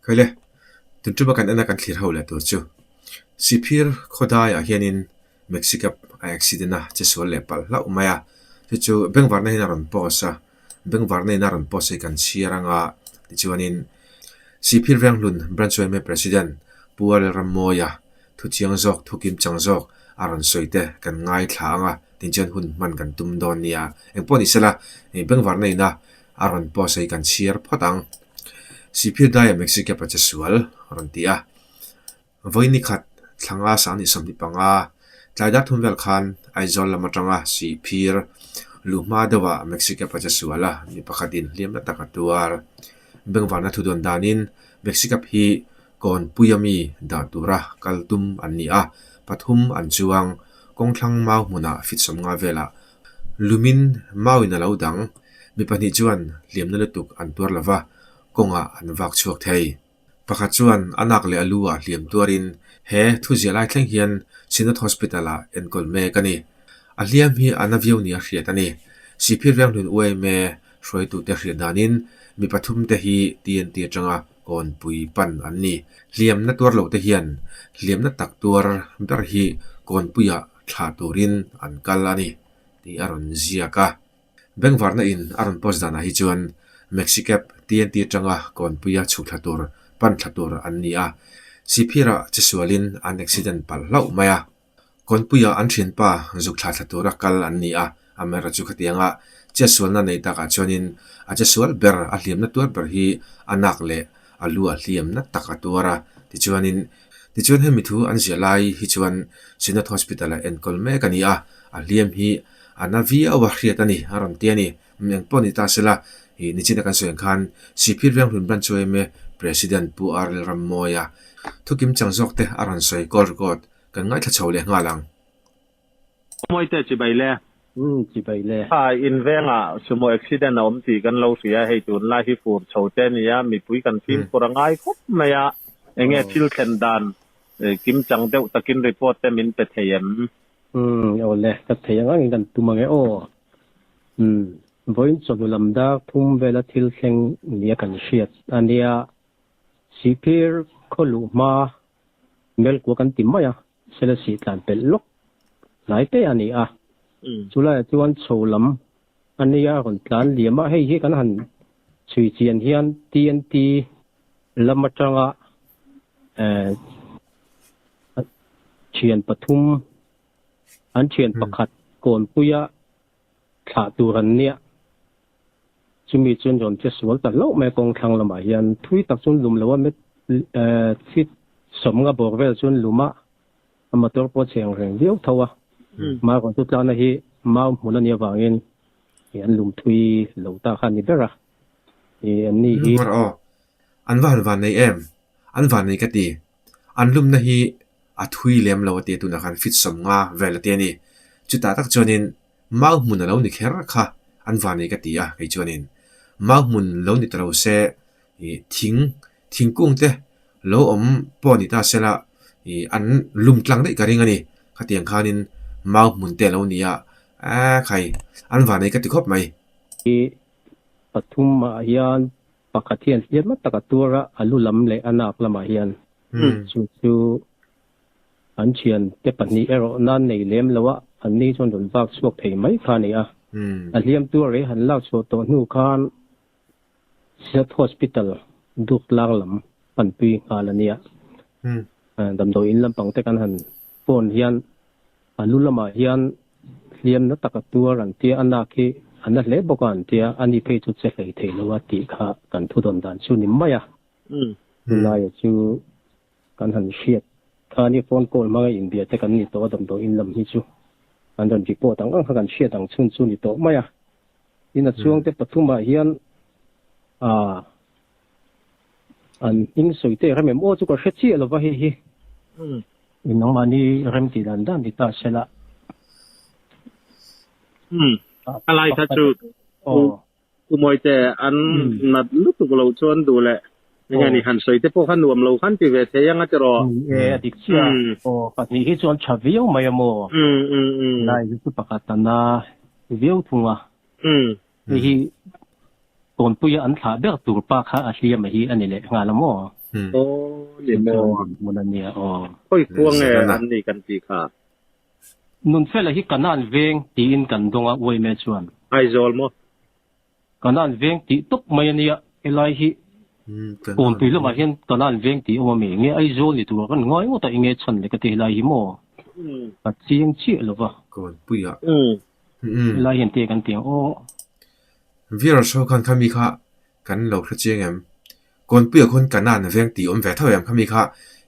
Khaile, tun tuma kan ena kan thlir ho leh tur chu Sihphir khawdaiah hianin Maxi cab a accident a che sual leh palh hlauh mai a, chu chu bengvarna hian a rawn post a, bengvarna in a rawn post hi kan chhiar anga tichuanin Sihphir Venghlun Branch yma President Pu Lalrammawia thu chiang zawk thu kim chang zawk a rawn sawi te kan ngaithla anga tin chuan hun hman kan tum dawn nia. Engpawh ni sela bengvarna ina a rawn post hi kan chhiar phawt ang. Sihphir daia Maxi cab a che sual a rawn ti a. Vawi ni khat thlanga sang ni 25 tlai dar thum vel khan Aizawl lam atanga Sihphir luh hma deuhah Maxi cab a che sual a, mi pakhatin hliam na tak a tuar. Bengvarna thu dawn danin Maxi cab hi Kawnpuia mi dah tura kal tum an ni a, pathum an chuang kawngthlang mau hmunah fit 50 velah lumin mauin a lo dang. Mi pahnih chuan hliamna lutuk an tuar lova, kawngah an vak chhuak thei. Pakhat chuan a nak leh a lu ah hliam tuarin he thuziah lai thleng hian Synod Hospital ah enkawl mek a ni. A hliam hi a na viau nia hriat a ni. Sihphir Venghlun yma hruaitute hriat danin mi pathum te hi TNT atanga kawnpui pan an ni. Hliamna tuar lo te hian hliamna tak tuar ber hi kawnpuiah thlah turin an kal a ni tih a rawn ziak a. Bengvarna in a rawn post danah hi chuan Maxi cab TNT atanga kawnpuia chhuk thla tur pan thla tur an ni a, Sihphirah chesualin an accident palh hlauh mai a. Kawnpuia an thianpa zuk thla thla tura kal an ni a, amaherawhchu chu khatianga chesualna nei takah chuanin a chesual ber a hliamna tuar ber hi a nak leh a lu a hliamna tak a tuar a, tichuanin tichuan hemi thu an ziah lai hi chuan Synod Hospital-ah enkawl mek a ni a, a hliam hi a na viau a hriat a ni a rawn ti a ni. Eng pawh ni ta sela, ih nichina kan sawi ang khan Sihphir Venghlun Branch yma President Pu R Lalrammawia thukim chang zawk te a rawn sawi call record kan ngaithla chho leh nghal ang. Mawite chibai le. Umm chibai le. Kha in vengah sumo accident a awm tih kan lo hria hei tunlai hi fur chho te ania mipui kan fimkhur a ngai khawp mai a enge thil thlen dan kim chang deuh takin report te min pe thei em? Umm aw le ka thei ang angin kan tum ange aw. Umm vawiin chawhnu lam dar thum vela thil thleng nia kan hriat ania Sihphir khaw luh hma Melkua kan ti mai a, Selesih tlan pelh lawk hnai te a ni a. Chulaiah chuan chho lam a nia a rawn tlan liam a, hei hi kan han chhui chian hian TNT lam atanga thian pathum an thian pakhat kawnpuia thlah tur an nia. Chumi chuan rawn che sual ta hlauh mai a kawng thlang lamah hian thui tak chuan lum lo a met feet 50 bawr vel chuan lum a, a motor pawh a cheng reng viau tho a. Mau rawn chu tlana hi mau hmun a nih avangin an lum thui lo ta kha a ni ber a. Ih an ni hi. Hmar aw, an va han van nei em? An van nei ka ti. An lumna hi a thui lem lo a ti a tunah khan feet 50 vel a ti a ni. Chutah tak chuanin Mau hmun a lo ni kher kha an van nei ka ti a, kei chuanin mau hmun lo ni ta lo se ih thing thingkung te lo awm pawh ni ta sela ih an lum tlang daih ka ring a ni. Khatiang khanin mau hmun te a lo ni a, eee khai an van nei ka ti khawp mai. Ih pathum ah hian pakhat hian hliam tak a tuar a, a lu lam leh a nak lamah hian chu chu An thiante pahnih erawh nan nei lem lo a, an ni chuan rawn vak chhuak thei mai kha a ni a. A hliam tu a rei han lak chhuah tawh hnu khan Synod Hospital Duktlang lam panpui nghal a nia. Damdawi in lampang te kan han phone hian a lu lamah hian hliam na tak a tuar an tia, a nak hi a na hle bawk a an tia, a ni phei chu che hlei thei lo a tih kha kan thudawn dan chu ni mai a. Chulaiah chu Kan han hriat khan hi phone call hmanga inbia te kan ni tawh a, damdawi in lam hi chu an rawn report ang ang kha kan hriat ang chhun chu ni tawh mai a. Tin a chuang te pathum ah hian ah an hming sawi te rem em aw chu ka hre chiah lova hei hi nangmahni rem tih dan dan ni ta sela. A lai kha chu Pu Mawite, an nat lutuk lo chuan duh leh enge ni han sawi te pawh kha nuam lo khan ti ve thei ang a tiraw? E, a dik chiah. Aw, pahnih hi chuan tha viau mai a maw? Lai hi chu pakhat a na viau thung a. Hei hi Kawnpuia an thlah ber tur pa kha a hliam a hi a ni leh nghal a maw? Aw ni maw? Hmun a nia aw. Khawi khua nge an ni kan tih kha? Nunfela hi Kanan veng tiin kan dawng a Uaime chuan. Aizawl maw? Kanan veng tih tawp mai a nia, helai hi Kawnpui lamah hian Kanan veng tih a awm a mi? Nge Aizawl ni tura kan ngai ngawt a, enge chhan leh ka ti helai hi maw? Ka chiang chiah lo va. Kawnpuiah. Helai hian te kan ti ang aw. Viewers ho khan khami kha kan lo hre chiang em? Kawnpuiah khawn Kanan veng tih awm ve tho em? Khami kha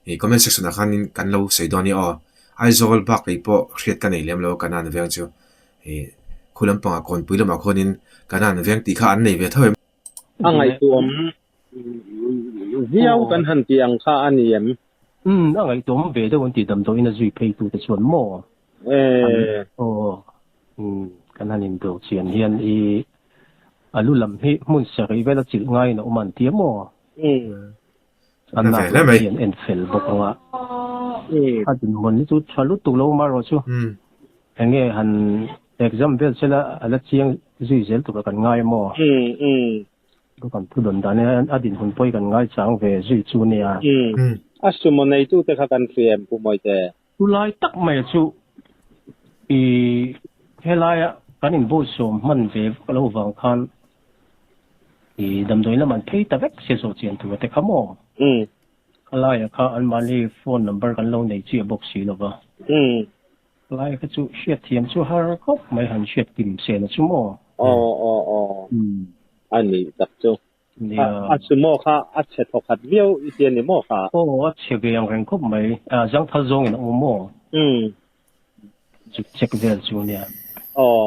ih comment section ah khanin kan lo sawi dawn nia aw. Aizawl bak lei pawh hriat ka nei lem lo Kanan veng chu ih khu lampangah Kawnpui lamah khuanin Kanan veng tih kha an nei ve tho em? A ngaihtuahawm viau kan han tih ang kha a ni em? Umm a ngaihtuahawm ve deuh an tih damdawiin a zui phei tute chuan maw? Aw umm kan han inbeuh chian hian i a lu lam hi hmun sarih vel a chilh ngaiin a awm an ti a maw? An nak lam hi an en fel bawk ang a. A dinhmun hi chu tha lutuk lo amaherawh chu eng nge han exam vel sela a la chiang zui zel tura kan ngai a maw? Chu kan thu dawn dan hian a dinhmun pawh hi kan ngaichang ve zui chu nia. A sumo neitute kha kan hria em Pu Mawite? Chu lai tak mai chu i helaia kan inbawihsawm hman ve vak lo vang khan i damdawi lam an phei ta vek sia zawh chian tur te kha maw? Khalaia kha anmahni phone number kan lo nei chiah bawk si lo va. Khalaia kha chu hriatthiam chu har khawp mai han hriat kim sena chu maw? Aw aw aw a ni tak chu. Nia. A sumo kha a chhe thaw khat viau i tia ni maw kha? Aw, a chhe ve ang reng khawp mai. A zangthal zawngin a awm maw? Umm. Zuk check vel chu nia. Aw,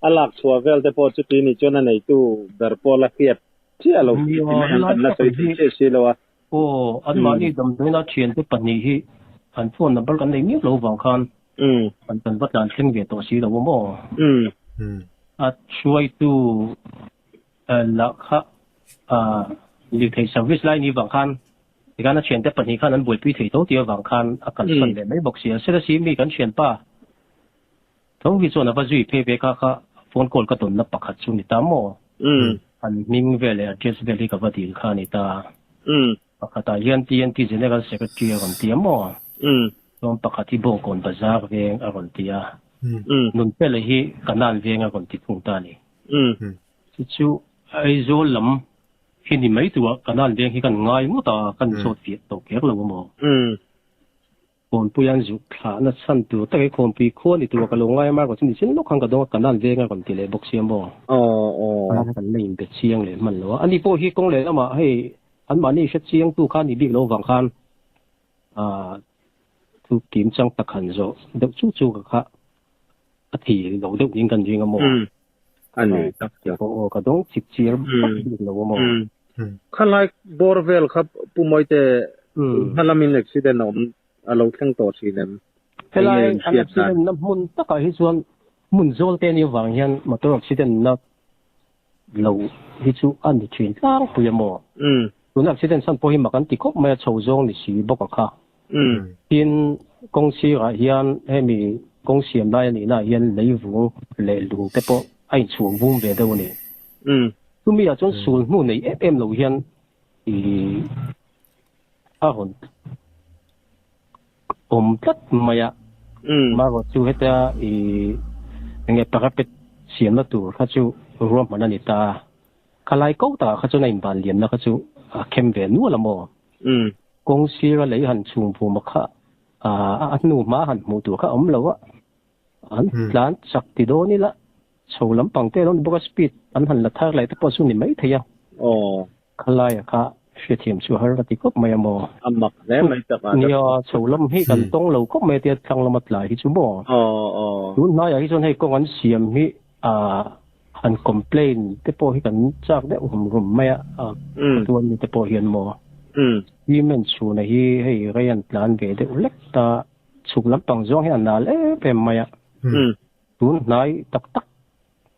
a lak chhuah vel te pawh chuti ni chuan a neitu ber pawh la hriat chiah lo Nia, ti mai ang helai kan la tak sawi hi thei chiah si lo a. Aw, anmahni damdawiina thiante pahnih hi an phone number kan nei miau lo vang khan an kan va tlan thleng ve tawh si lo a maw? Umm. A hruaitu Lah kha lirthei service lai ni vang khan tikhan a thiante pahnih khan an buaipui thei tho tih avang khan a kalsan leh mai bawk si a. Serasi mi kan thianpa tho hi chuan a va zui phei ve kha kha phone call ka tawnna pakhat chu ni ta maw? An hming vel leh address vel hi ka va dil kha a ni ta. Pakhatah hian TNT General Secretary a rawn ti a maw? Chuan pakhat hi Bawngkawn Bazar veng a rawn ti a. Nunpela hi Kanan veng a rawn ti thung ta a ni. Chu chu Aizawl lam hi ni mai tura Kanan veng hi kan ngai ngawt a, kan zawt fiah tawh kher lo a maw? Khawnpui an zuk thlahna chhan tur tak hi Khawnpui khua ni tura ka lo ngai a, Marco chu nichin lawk khan ka dawng a, Kanan veng a rawn ti leh bawk sia maw? Aw. Kan la inbe chiang leh hman lo a, ani pawh hi kawng leh lamah hei anmahni hre chiangtu kha a nih bik lo vang khan thu kim chang tak han zawh deuh chu chu ka kha a thei lo deuh niin kan ring a maw? A ni tak tak. Aw ka dawng chip chiar vak bik lo a maw? Khalai bawr vel kha Pu Mawite hma lamin accident a awm a lo thleng tawh thin em? Helai an accident na hmun takah hi chuan hmun zawl te anih avang hian motor accident na lo hi chu a ni thin tlangpui a maw? Tuna accident chhan pawh hi mak an ti khawp mai a, chho zawng ni si bawk a kha. Tin, kawng sirah hian hemi kawng siam lai a nihnaah hian leivung leh lung te pawh a inchhung vum ve deuh a ni. Chumi ah chuan sul hnu nei em em lo hian ih a rawn awm tlat mai a. Marawh chu hetia ih enge parapet siamna tur kha chu ruahman a ni ta a. Khalai ko takah kha chuan a inban liamna kha chu a khem ve nual a maw? Kawng sira lei han chhung vum a kha a hnu hma han hmuh tur kha a awm lo a, an tlan chak ti dawn ila chho lampang te a lo ni bawk a, speed an han la thar leh te pawh chu ni mai thei a. Khalaia kha hriathiam chu har ka ti khawp mai a maw? A mak hle mai tak a. Nia, chho lam hi kan tawng lo khawp mai a tia thlang lama tlai hi chu maw? Tun hnaiah hi chuan hei kawng an siam hi han complain te pawh hi kan chak deuh rum rum mai a, chuan mi te pawh hian maw cement chhuna hi hei rei an tlan ve deuh hlek ta, chhuk lampang zawng hi a nal em em mai a, tun hnai tak tak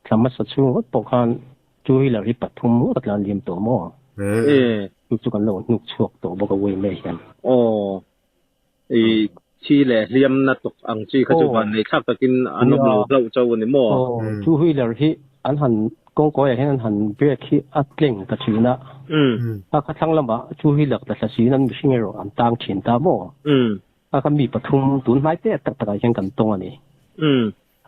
thla hmasa chhung ngawt pawh khan two wheeler hi pathum ngawt a tlan liam tawh maw? Chu chu kan lo hnuk chhuak tawh bawk a uaime hian. Aw. I thi leh hliam na tuk ang chi kha chu van nei thlak takin an awm lo hlauh chauh a ni maw? Aw, two wheeler hi an han Kawngkawiah hian an han brake hi a tleng ta thin a, a kha thlang lamah two wheeler tla thla siin an mihring erawh an tang thin ta maw? A kha mi pathum tun hnai te tak takah hian kan tawng a ni.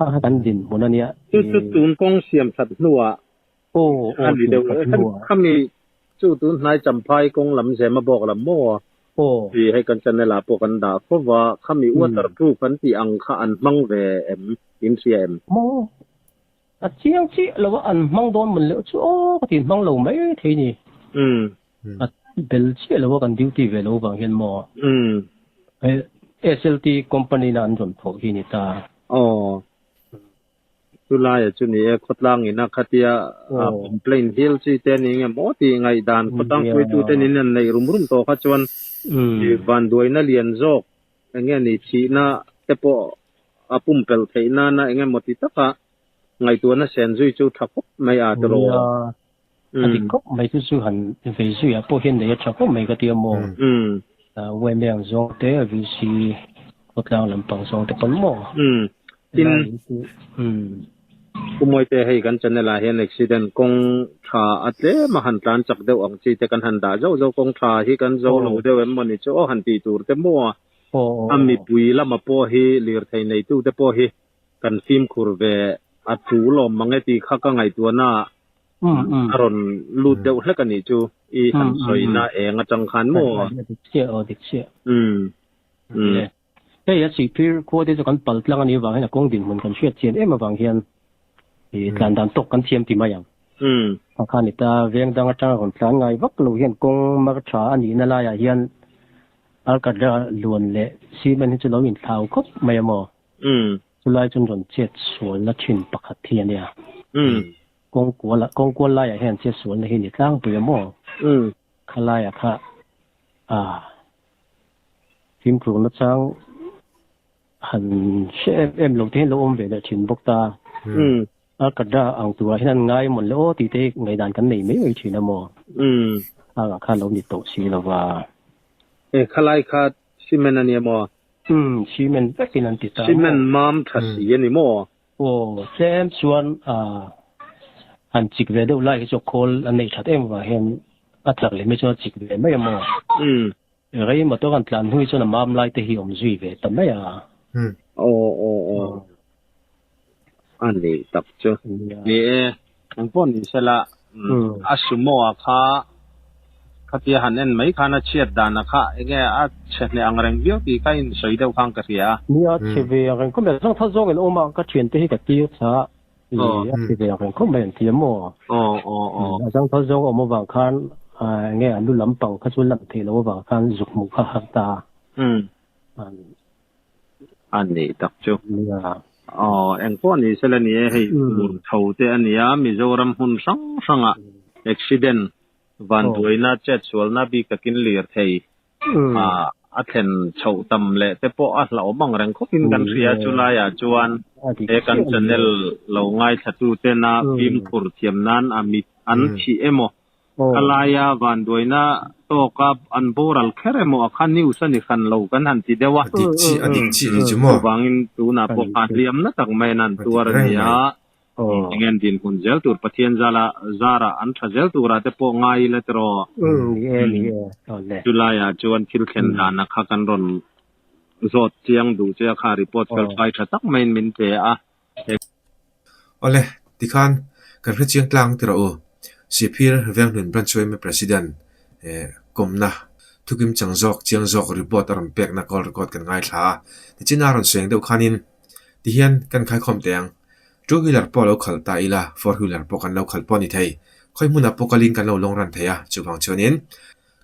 A kha kan dinhmun a nia. Chu chu tun kawng siam that hnuah a ni deuh lo. Khami chu tun hnai Champhai kawng lam zema bawk lam maw? Tih hei kan channel ah pawh kan dah fo va, khami waterproof an tih ang kha an hmang ve em? In hria em? Maw? A chiang chiah lo a, an hmang dawn mawn leh chu aw ka ti hmang lo mai thei ni. A bel chiah lo a kan duty ve lo vang hian maw. He SLT company na an rawn thawh hi ni ta. Aw. Chulai a chu ni e, khawtlang ina khatia complaint hial chi te ni nge maw tih ngaihdan khawtlang hruaitu te nin an neih rum rum tawh kha chuan vanduaina lian zawk enge ni thihna te pawh a pumpelh theih nana eng emaw ti taka ngaihtuahna sen zui chu tha khawp mai a tiraw? Nia, a dik khawp mai chu chu han vei zuiah pawh hian nei a tha khawp mai ka ti a maw? Uaime ang zawng te, VC khawtlang lampang zawng te pawn maw? Tin, Pu Mawite hei kan channel ah hian accident kawng tha a tlem a han tlan chak deuh ang chi te kan han dah zauh zauh kawng tha hi kan zo lo deuh em mawni chu aw han tih tur te maw a? A mipui lama pawh hi lirthei neitute pawh hi kan fimkhur ve a tul awm mang e tih kha ka ngaihtuahna a rawn lut deuh hlek a nih chu i han sawina eng atang khan maw? Dik chiah aw dik chiah. Hei a sihphir khua te chu kan pal tlang a nih avang hian a kawng dinhmun kan hriat chian em avang hian i tlan dan tawk kan thiam ti mai ang. A kha ni ta veng dang atanga rawn tlan ngai vak lo hian kawng mar tha a nihna laiah hian Alkadra luan leh cement hi chu lo inthlau khawp mai a maw? Chulai chuan rawn chet sualna thin pakhat hi a nia. Kawng kual kawng kual laiah hian chet sualna hi ni tlangpui a maw? Khalaiah kha a fimkhur nachang han hre em em lo te hian lo awm ve leh thin bawk ta. Alkadra ang turah hian an ngai mawn le aw tih te hi ngaihdan kan nei mai mai thin a maw? Hangah khan lo ni tawh si lo va. E khalai kha cement a nia maw? Umm cement vekin an ti ta maw? Cement mam tha si a ni maw? Aw tlem chuan han chik ve deuh lai hi chu khawl an nei that em avang hian a tlak leh mai chuan a chik ve mai a maw? Rei motor an tlan hnu hi chuan a mam lai te hi awm zui ve ta mai a. Aw aw aw. A ni tak chu. Ni e, engpawh ni sela a sumo a kha khatia han en mai khan a chhiat dan a kha enge a chhe hneh ang reng viau tih kha in sawi deuh khan ka hria a. Nia, chhe ve ang reng khawp mai. Zawng thar zawng in awm a, ka thiante hi ka tir tha a, a chhe ve ang reng khawp mai an ti a maw? Aw aw aw. A zawng thar zawng awm avang khan enge a lu lampang kha chu lan theih loh avang khan zuk hmuh kha har ta a. A nih tak chu. Aw, eng pawh ni sela ni e, hei fur tho te a nia, Mizoram hmun hrang hrangah accident vanduaina chetsualna bik takin lirthei a thlen chhoh tam leh te pawh a hlauhawm ang reng khawpin kan hria. Chulaiah chuan he kan channel lo ngaithlatu tena fimkhur thiam nan a mit an thih emaw Ka laia vanduaina tawka an boral kher emaw a kha news a ni hran lo kan han ti deuh a. A dik chi, a dik chi ni chu maw? Chuvangin tunah pawh kha hliamna tak maiin an tuar a ni a, eng nge dinhmun zel tur Pathian zala zarah an tha zel turah te pawh ngai ila tiraw? Ni e, ni e, awle. Chulaiah chuan thil thlen dana kha kan rawn zawt chiang duh che a kha report fel fai tha tak maiin min pe a. Awle, tikhan kan hre chiang tlang ti rawh u. Sihphir Venghlun Branch yma President kawmna thukim chang zawk chiang zawk report a rawn pekna call record kan ngaithla a. Tichina a rawn sawi ang deuh khanin tihian kan khaikhawm teh ang. Two wheeler pawh lo khalh ta ila, four wheeler pawh kan lo khalh pawh a ni thei. Khawi hmunah pawh kalin kan lo long run thei a, chuvang chuanin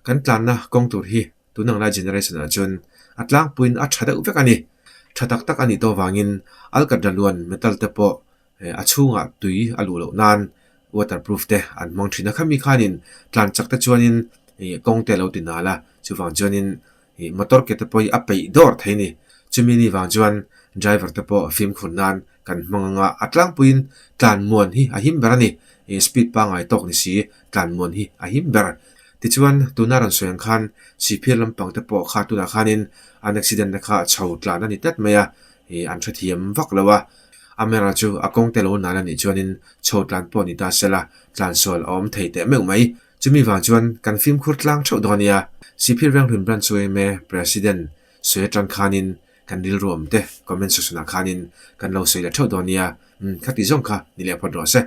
kan tlanna kawng tur hi Tun ang lai generation ah chuan a tlangpuiin a tha deuh vek a ni. Tha tak tak a nih tawh avangin alkatra luan metal te pawh a chhungah tui a luh loh nan waterproof te an hmang thin a. Khami khanin tlan chak te chuanin ih kawng te a lo ti nal a, chuvang chuanin ih motor ke te pawh hi a peih dawr thei a ni. Chumi ni vang chuan driver te pawh fimkhur nan kan hmang ang a, a tlangpuiin tlan muan hi a him ber a ni. Ih speed pangngai tawk ni si tlan muan hi a him ber. Tichuan, tuna rawn sawi ang khan Sihphir lampang te pawh kha tunah khanin an accident na kha chho tlan a ni tlat mai a, ih an hrethiam vak lo a. Amaherawhchu a kawng te lo nal a nih chuanin chho tlan pawh ni ta sela tlansual a awm thei teh meuh mai. Chumi vang chuan kan fimkhur tlang theuh dawn nia. Sihphir Venghlun Branch yma President sawi atang khanin kan rilru awm te comment section ah khanin kan lo sawi leh theuh dawn nia. Umm khati zawng kha ni leh phawt rawh se.